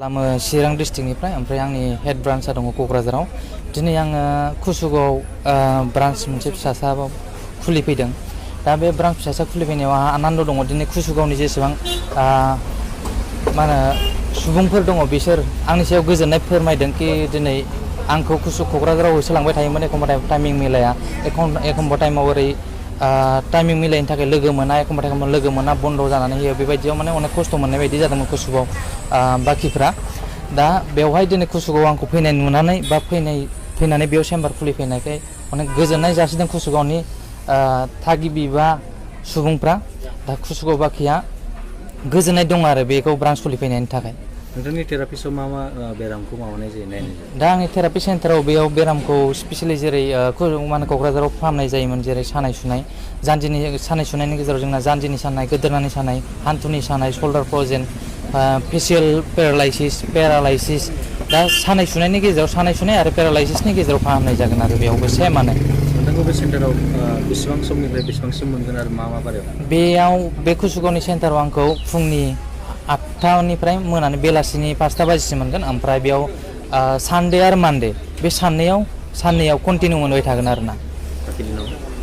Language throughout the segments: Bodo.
लामो चिरां डिस्ट्रिक्टनिफ्राय ओमफ्राय आंनि हेड ब्रान्चआ दङ क'क्राझाराव। दिनै आङो कुसुगाव ब्रान्च मोनसे फिसासा खुलिफैदों। दा बे ब्रान्च फिसासा खुलिफैनायाव आंहा आनन्द दङ। दिनै कुसुगावनि जेसेबां मा होनो सुबुंफोर दङ बिसोर आंनि सायाव गोजोननाय फोरमायदों कि दिनै आंखौ क'क्राझाराव होसोलांबाय थायोमोन, एखमबा टाइमिं मिलाया, एखमबा टाइमाव ओरै टाइमिं मिलायनो थाखाय लोगो मोना, एखमबा टाइमाव लोगो मोना, बन्द जानानै होयो। बेबायदियाव माने अनेक खस्थ' मोननाय बायदि जादोंमोन कुसुगाव बाखिफ्रा। दा बेवहाय दिनै कुसुगाव आंखौ फैनाय नुनानै बा फैनानै बेयाव चेम्बार खुलिफैनायखाय अनेक गोजोननाय जासिदों कुसुगावनि थागिबि बा सुबुंफ्रा। दा कुसुगाव बाखिया गोजोननाय दं आरो बेखौ ब्रान्च खुलिफैनायनि थाखाय। नोंथांनि थेरापिस्टआव मा मा बेरामखौ माबानाय जायो, नायनाय जायो? दा आंनि थेरापि सेन्टाराव बेयाव बेरामखौ स्पेसियेलि जेरै माने क'क्राझाराव फाहामनाय जायोमोन, जेरै सानाय सुनाय, सानाय सुनायनि गेजेराव जोंना जानजिनि सानाय, गोदोनानि सानाय, हान्थुनि सानाय, शल्डार फ्रजेन, फेसियेल पेरालाइसिस। दा सानाय सुनायनि गेजेराव सानाय सुनाय आरो पेरालाइसिसनि गेजेराव फाहामनाय जागोन आरो बेयावबो सेमानो। नोंथांखौ बे सेन्टाराव बेसेबां समनिफ्राय बेसेबांसिम मोनगोन आरो मा बारायाव? बेयाव बे कुसुगावनि सेन्टाराव आंखौ फुंनि 8टानिफ्राय मोनानि बेलासिनि 5टा बाजिसिम मोनगोन। ओमफ्राय बेयाव सानडे आरो मानडे बे साननैयाव कन्टिनिउ मोनबाय थागोन आरो ना।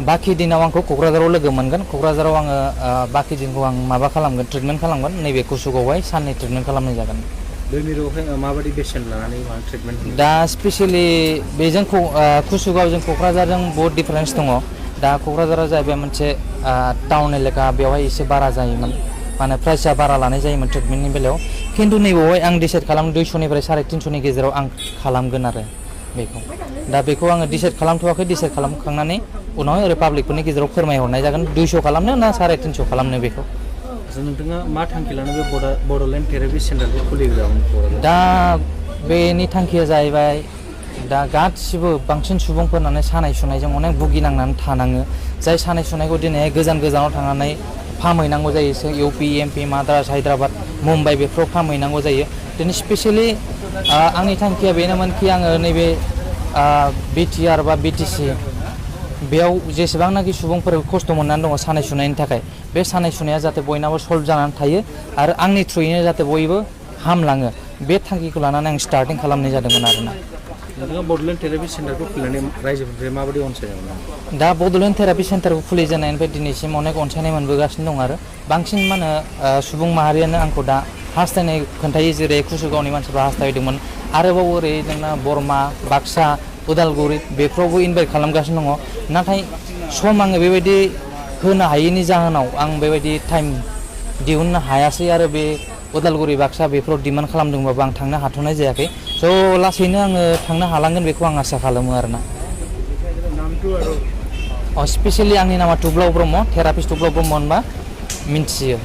बाखि दिनाव आंखौ क'क्राझाराव लोगो मोनगोन। क'क्राझाराव आङो बाखि दिनखौ आं माबा खालामगोन, ट्रिटमेन्ट खालामगोन। नैबे कुसुगावहाय साननै ट्रिटमेन्ट खालामनाय जागोन। बे मिरुआवहाय माबायदि बेसेन लानानै ट्रिटमेन्ट? दा स्पेसियेलि बेजों कुसुगावजों क'क्राझारजों बहुद डिफारेन्स दङ। दा क'क्राझारा जाहैबाय मोनसे टाउन एलेका, बेवहाय एसे बारा जायोमोन, माने प्राइसआ बारा लानाय जायोमोन ट्रिटमेन्टनि बेलायाव। खिन्थु नैबेयावहाय आं डिसाइड खालामो 200निफ्राय 350नि गेजेराव आं खालामगोन आरो बेखौ। दा बेखौ आङो डिसाइड खालामथ'वाखै। डिसाइड खालामखांनानै उनावहाय ओरै पाब्लिकफोरनि गेजेराव फोरमायहरनाय जागोन 200 खालामनो ना 350 खालामनो बेखौ। नोंथाङा मा थांखि लानो बे बड'लेण्ड थेरापि सेन्टारखौ खुलिग्रामोन? दा बेनि थांखिया जाहैबाय, दा गासिबो बांसिन सुबुंफोरानो सानाय सुनायजों अनेक भुगिनांनानै थानाङो। जाय सानाय सुनायखौ दिनैहाय गोजानाव थांनानै फाहामहैनांगौ जायो, इउपि, एमपि, माद्रास, हायद्राबाद, मुम्बाइ बेफोराव फाहामहैनांगौ जायो। दिनै स्पेसियेलि आंनि थांखिया बेनोमोन कि आङो नैबे बिटिआर बा बिटिसि बेयाव जेसेबांनाखि सुबुंफोर खस्थ' मोननानै दङ सानाय सुनायनि थाखाय, बे सानाय सुनाया जाहाथे बयनाबो सल्भ जानानै थायो आरो आंनि थ्रुयैनो जाहाथे बयबो हामलाङो, बे थांखिखौ लानानै आं स्टार्टिं खालामनाय जादोंमोन आरोना। नोंथाङा बड'लेण्ड थेरापि सेन्टारखौ खुलिनानै रायजोफोरनिफ्राय माबायदि अनसायनाय? दा बड'लेण्ड थेरापि सेन्टारखौ खुलिजेननायनिफ्राय दिनैसिम अनेक अनसायनाय मोनबोगासिनो दं आरो बांसिन मा होनो सुबुं माहारियानो आंखौ दा हास्थायनाय खोन्थायो। जेरै कुसुगावनि मानसिफ्रा हास्थायदोंमोन, आरोबाव ओरै जोंना बरमा, बाक्सा, उदालगुरि बेफोरावबो इनभाइट खालामगासिनो दङ। नाथाय आङो बेबायदि होनो हायैनि जाहोनाव आं बेबायदि टाइम दिहुननो हायासै आरो बे उदालगुरि, बाक्सा बेफोराव डिमान्ड खालामदोंबाबो आं थांनो हाथ'नाय जायाखै। स' लासैनो आङो थांनो हालांगोन बेखौ आं आसा खालामो आरोना। स्पेसियेलि आंनि नामा थुब्लाव ब्रह्म, थेरापिस्ट थुब्लाव ब्रह्म होनबा मिन्थियो।